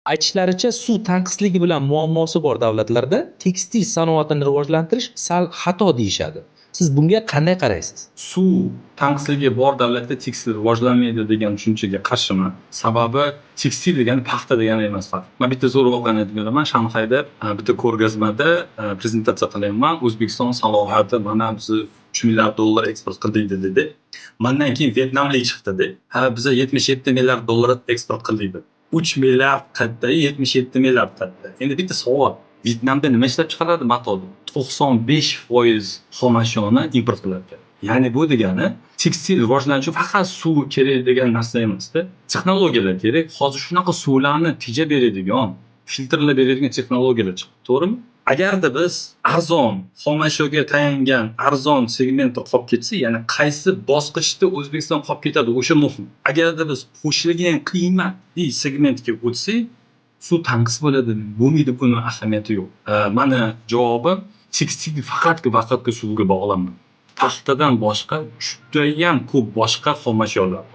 Aytishlaricha, suv tanqisligi bilan muammosi bor davlatlarda tekstil sanoatini rivojlantirish sal xato deyishadi. Siz bunga qanday qaraysiz? Suv tanqisligi bor davlatda tekstil rivojlanmaydi degan tushunchaga qarshiman. Sababi tekstil degani paxta degani emas faqat. Man bitta zo'r voqeani aytib beraman. Shanxayda bitta ko'rgazmada prezentatsiya qilyapman. O'zbekiston salohiyati, mana bizni 3 milliard dollar eksport qildik dedi. Mandan keyin vyetnamlik chiqdi. Ha, biza 77 milliard dollar eksport qildik dedi. 3 milliard qayerda, 77 milliard qayerda? Endi bitta savol. Vyetnamda nima ishlab chiqaradi matoni? 95% xom ashyoni import qilar ekan. Ya'ni bu degani tekstil rivojlanishi uchun faqat suv kerak degan narsa emasda. Texnologiyalar kerak. Hozir shunaqa suvlarni tejab beradigan, filtrlab beradigan texnologiyalar chiqdi, to'g'rimi? Agarda biz arzon xom ashyoga tayangan arzon segmentda qolib ketsak, ya'ni qaysi bosqichda O'zbekiston qolib ketadi, o'sha muhim. Agarda biz qo'shilgan qiymatli segmentga o'tsak, suv tanqis bo'ladi, bo'lmaydi, buni ahamiyati yo'q. Mani javobim: tekstil faqat va faqat suvga bog'lanmaydi. Paxtadan boshqa judayam ko'p boshqa xom ashyolar bor.